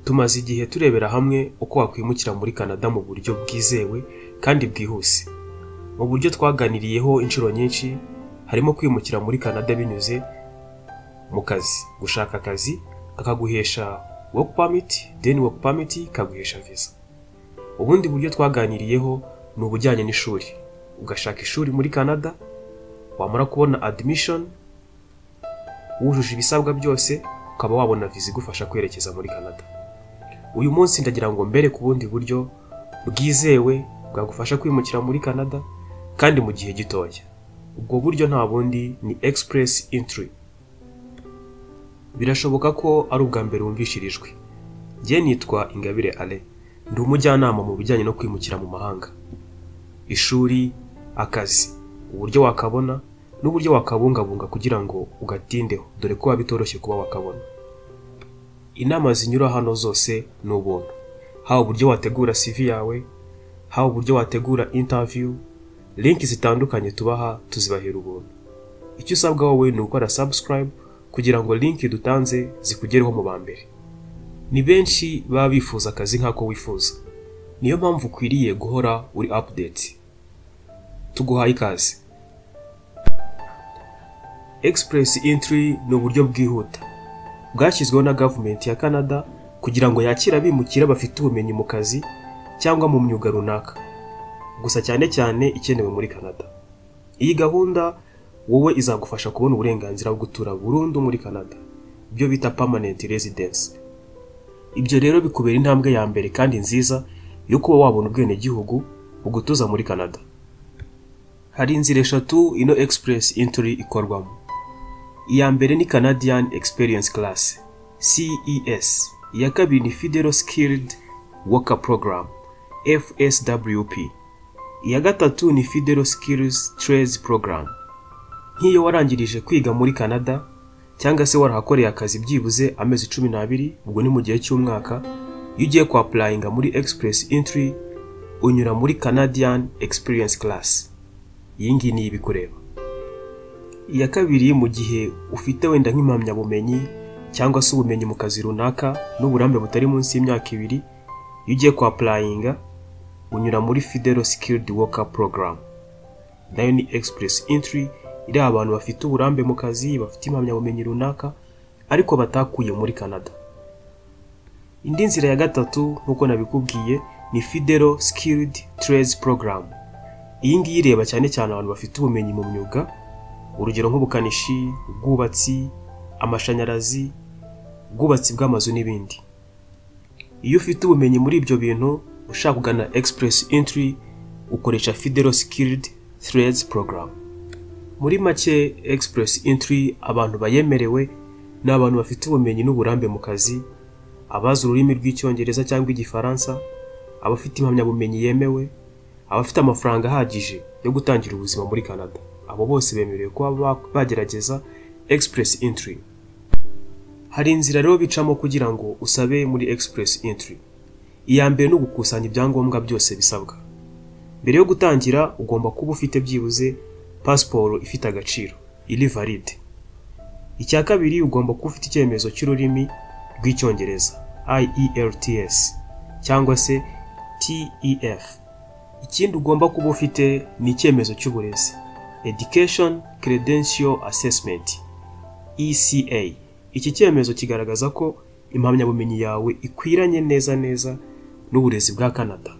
Tumaze igihe turebera hamwe uko wakwimukira muri Canada mu buryo bwizewe kandi bwihuse. Mu buryo twaganiriyeho inshuro nyinshi harimo kwimukira muri Canada binyuze mu kazi, gushaka akazi kakaguhesha work permit, then work permit ikaguhesha visa. Ubundi buryo twaganiriyeho ni ubujyanye n'ishuri, ugashaka ishuri muri Canada, wamara kubona admission, wujuje ibisabwa byose, ukaba wabona visa igufasha kwerekeza muri Canada. Uyu munsi ndagira ngo mbere ku bundi buryo bwizewe bwagufasha kwimukira muri Canada kandi mu gihe gitoya. Ubwo buryo nta bundi, ni Express Entry. Birashoboka ko ari ubwa mbere wumvishe iri jwi. Njye nitwa Ingabire Ale, ndi umujyanama mu bijyanye no kwimukira mu mahanga. Ishuri, akazi, uburyo wakabona n'uburyo wakabungabunga kugira ngo ugatindeho, dore ko biba bitoroshye kuba wakabona. Inama zinyura hano zose ni ubuntu, haba uburyo wategura CV yawe, haba uburyo wategura interview, link zitandukanye tubaha tuzibahera ubuntu. Icyo usabwa wowe ni ugukora subscribe kugira ngo link dutanze zikugereho mu ba mbere. Ni benshi baba bifuza akazi nk'ako wifuza, niyo mpamvu ukwiriye guhora uri update. Tuguhaye ikaze. Express Entry ni uburyo bwihuta bwashyizweho na gavumenti ya Canada kugira ngo yakire abimukira bafite ubumenyi mu kazi cyangwa mu myuga runaka, gusa cyane cyane ikenewe muri Canada. Iyi gahunda wowe izagufasha kubona uburenganzira bwo gutura burundu muri Canada, ibyo bita permanent residence. Ibyo rero bikubera intambwe ya mbere kandi nziza yo kuba wabona ubwenegihugu bugutuza muri Canada. Hari inzira eshatu ino Express Entry ikorwamo. Iya mbere ni Canadian Experience Class, CES. Iya kabiri ni Federal Skilled Worker Program, FSWP. Iya gatatu ni Federal Skills Trades Program. Nk'iyo warangirije kwiga muri Canada cyangwa se warahakoreye akazi byibuze amezi 12, ubwo ni mu gihe cy'umwaka, iyo ugiye kwa applyinga muri Express Entry unyura muri Canadian Experience Class. Iyi ngiyi niyo ibikureba. Iya kabiri, mu gihe ufite wenda nk'impamyabumenyi cyangwa se ubumenyi mu kazi runaka n'uburambe butari munsi y'imyaka 2, iyo ugiye kwa applyinga unyura muri Federal Skilled Worker Program. Nayo ni Express Entry iriho abantu bafite uburambe mu kazi, bafite impamyabumenyi runaka ariko batakuye muri Canada. Indi nzira ya gatatu, nk'uko nabikubwiye, ni Federal Skilled Trades Program. Iyi ngiyi ireba cyane cyane abantu bafite ubumenyi mu myuga, urugero nk'ubukanishi, ubwubatsi, amashanyarazi, ubwubatsi bw'amazu n'ibindi. Iyo ufite ubumenyi muri ibyo bintu ushaka kugana Express Entry, ukoresha Federal Skilled Trades Program. Muri make, Express Entry abantu bayemerewe ni abantu bafite ubumenyi n'uburambe mu kazi, abazi ururimi rw'Icyongereza cyangwa Igifaransa, abafite impamyabumenyi yemewe, abafite amafaranga ahagije yo gutangira ubuzima muri Canada. Abo bose bemerewe kuba bagerageza Express Entry. Hari inzira rero bicamo kugira ngo usabe muri Express Entry. Iya mbere ni ugukusanya ibyangombwa byose bisabwa. Mbere yo gutangira ugomba kuba ufite byibuze pasiporo ifite agaciro, iri valide. Icya kabiri, ugomba kuba ufite icyemezo cy'ururimi rw'Icyongereza, IELTS cyangwa se TEF. Ikindi ugomba kuba ufite ni icyemezo cy'uburezi, Education Credential Assessment, ECA. Iki cyemezo kigaragaza ko impamyabumenyi yawe ikwiranye neza neza n'uburezi bwa Canada.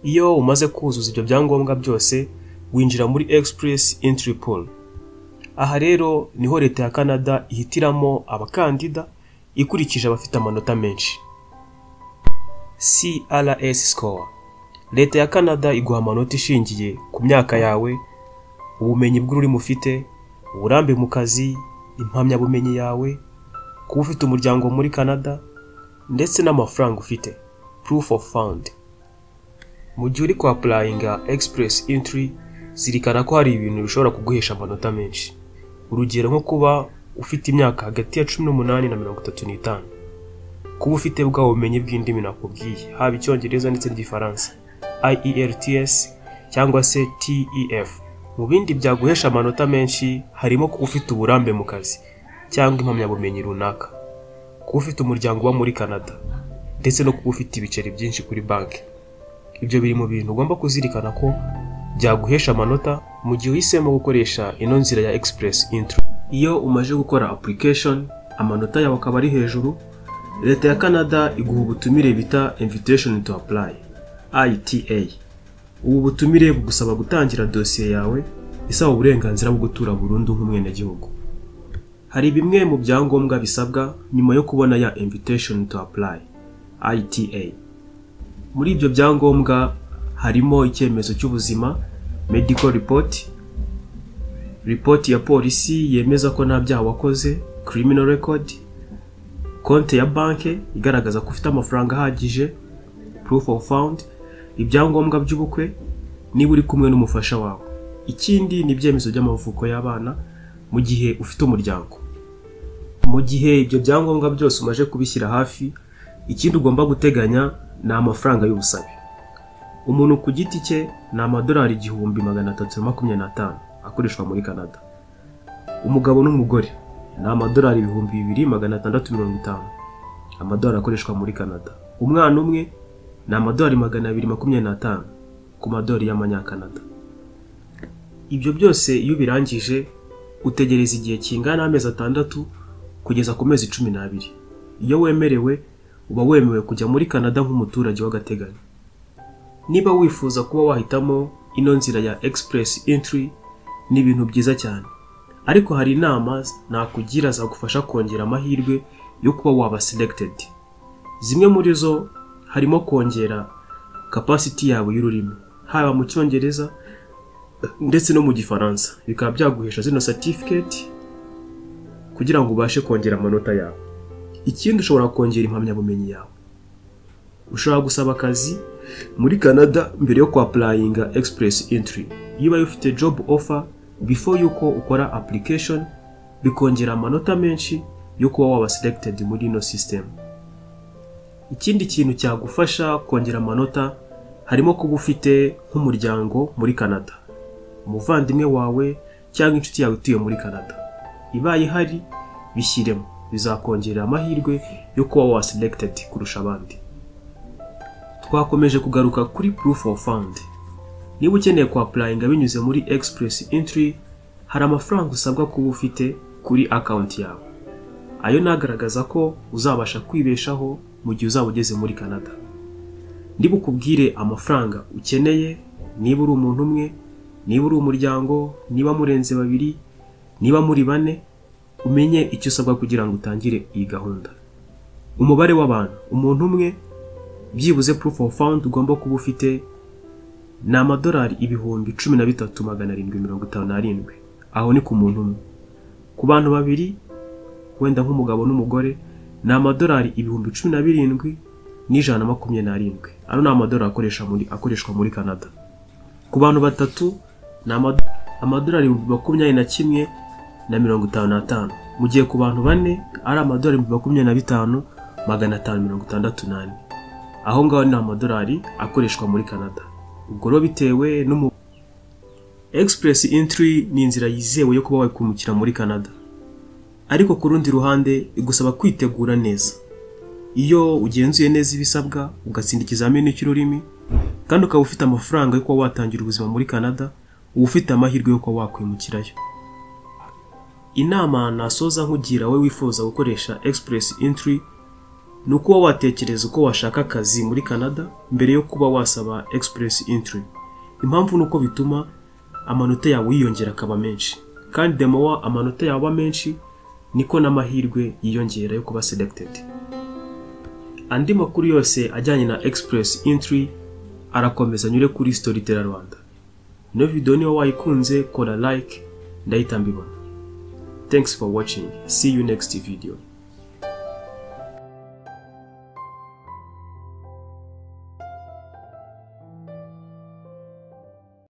Iyo umaze kuzuza ibyo byangombwa byose, winjira muri Express Entry Pool. Aha rero niho leta ya Canada ihitiramo abakandida ikurikije abafite amanota menshi, CRS score. Leta ya Canada iguha amanota ishingiye ku myaka yawe, ubumenyi bw'ururimi ufite, uburambe mu kazi, impamyabumenyi yawe, kuba ufite umuryango muri Canada ndetse n'amafaranga ufite, proof of fund. Mu gihe uri kwa applyinga Express Entry, zirikana ko hari ibintu bishobora kuguhesha amanota menshi. Urugero nko kuba ufite imyaka hagati ya 18 na 35, kuba ufite bwa bumenyi bw'indimi nakubwiye, haba Icyongereza ndetse n'Igifaransa, IELTS cyangwa se TEF. Mu bindi byaguhesha amanota menshi harimo kuba ufite uburambe mu kazi cyangwa impamyabumenyi runaka, kuba ufite umuryango uba muri Canada. ndetse no kuba ufite ibiceri byinshi kuri banki. Ibyo biri mu bintu ugomba kuzirikana ko byaguhesha amanota mu gihe uhisemo gukoresha ino nzira ya Express Entry. Iyo umaze gukora application, amanota yawe akaba ari hejuru, leta ya Canada iguha ubutumire bita Invitation to Apply, ITA. Ubu butumire bugusaba gutangira dosiye yawe isaba uburenganzira bwo gutura burundu nk'umwenegihugu. Hari bimwe mu byangombwa bisabwa nyuma yo kubona ya Invitation to Apply, ITA. Muri ibyo byangombwa harimo icyemezo cy'ubuzima, medical report, report ya polisi yemeza ko nta byaha wakoze, criminal record, konti ya banki igaragaza ko ufite amafaranga ahagije, proof of fund, ibyangombwa by'ubukwe niba uri kumwe n'umufasha wawe. Ikindi ni ibyemezo by'amavuko y'abana mu gihe ufite umuryango. Mu gihe ibyo byangombwa byose umaze kubishyira hafi, ikindi ugomba guteganya ni amafaranga y'ubusabe. Umuntu ku giti cye ni amadolari 1325 akoreshwa muri Canada. Umugabo n'umugore ni amadolari 2650, amadolari akoreshwa muri Canada. Umwana umwe ni amadolari 225 ku madolari y'amanyakanada. Ibyo byose iyo ubirangije, utegereza igihe kingana n'amezi 6 kugeza ku mezi 12. Iyo wemerewe, uba wemewe kujya muri Canada nk'umuturage w'agateganyo. Niba wifuza kuba wahitamo ino nzira ya Express Entry, ni ibintu byiza cyane, ariko hari inama nakugira zagufasha kongera amahirwe yo kuba waba selected. Zimwe muri zo harimo kongera capacity yawe y'ururimi, haba mu Cyongereza ndetse no mu Gifaransa, bikaba byaguhesha zino certificate kugira ngo ubashe kongera amanota yawe. Ikindi, ushobora kongera impamyabumenyi yawe. Ushobora gusaba akazi muri Canada mbere yo kwapplyinga Express Entry. Iyo ubaye ufite job offer before yuko ukora application, bikongera amanota menshi yo kuba waba selected muri ino system. Ikindi kintu cyagufasha kongera amanota harimo kuba ufite nk'umuryango muri Canada, umuvandimwe wawe cyangwa inshuti yawe ituye muri Canada. Ibaye ihari, bishyiremo, bizakongerera amahirwe yo kuba waba selected kurusha abandi. Twakomeje kugaruka kuri proof of fund. Niba ukeneye kwapplyinga binyuze muri Express Entry, hari amafaranga usabwa kuba ufite kuri account yawe. Ayo nagaragaza ko uzabasha kwibeshaho mu gihe uzaba ugeze muri Canada. Ndibukubwire amafaranga ukeneye niba uri umuntu umwe, niba uri umuryango, niba murenze babiri, niba muri bane, umenye icyo usabwa kugira ngo utangire iyi gahunda. Umubare w'abantu: umuntu umwe, byibuze proof of fund ugomba kuba ufite ni amadolari 13,757. Aho ni ku muntu umwe. Ku bantu babiri, wenda nk'umugabo n'umugore, ni amadolari 17,127. Ano ni amadolari akoreshwa muri Canada. Ku bantu batatu ni amadolari 21,055, mu gihe ku bantu bane ari amadolari 25,564. Aho ngaho ni amadolari akoreshwa muri Canada. Ubwo rero bitewe n'umu Express Entry ni inzira yizewe yo kuba wakwimukira muri Canada, ariko ku rundi ruhande igusaba kwitegura neza. Iyo ugenzuye neza ibisabwa, ugatsinda ikizamini cy'ururimi, kandi ukaba ufite amafaranga yo kuba watangira ubuzima muri Canada, uba ufite amahirwe yo kuba wakwimukirayo. Inama nasoza nkugira wowe wifuza gukoresha Express Entry ni ukuba watekereza uko washaka akazi muri Canada mbere yo kuba wasaba Express Entry. Impamvu ni uko bituma amanota yawe yiyongera akaba menshi, kandi the more amanota yawe aba menshi, niko n'amahirwe yiyongera yo kuba selected. Andi makuru yose ajyanye na Express Entry arakomeza anyure kuri Storyteller Rwanda. Ino video niba wayikunze, kora like, ndahita mbibona. Thanks for watching. See you next video.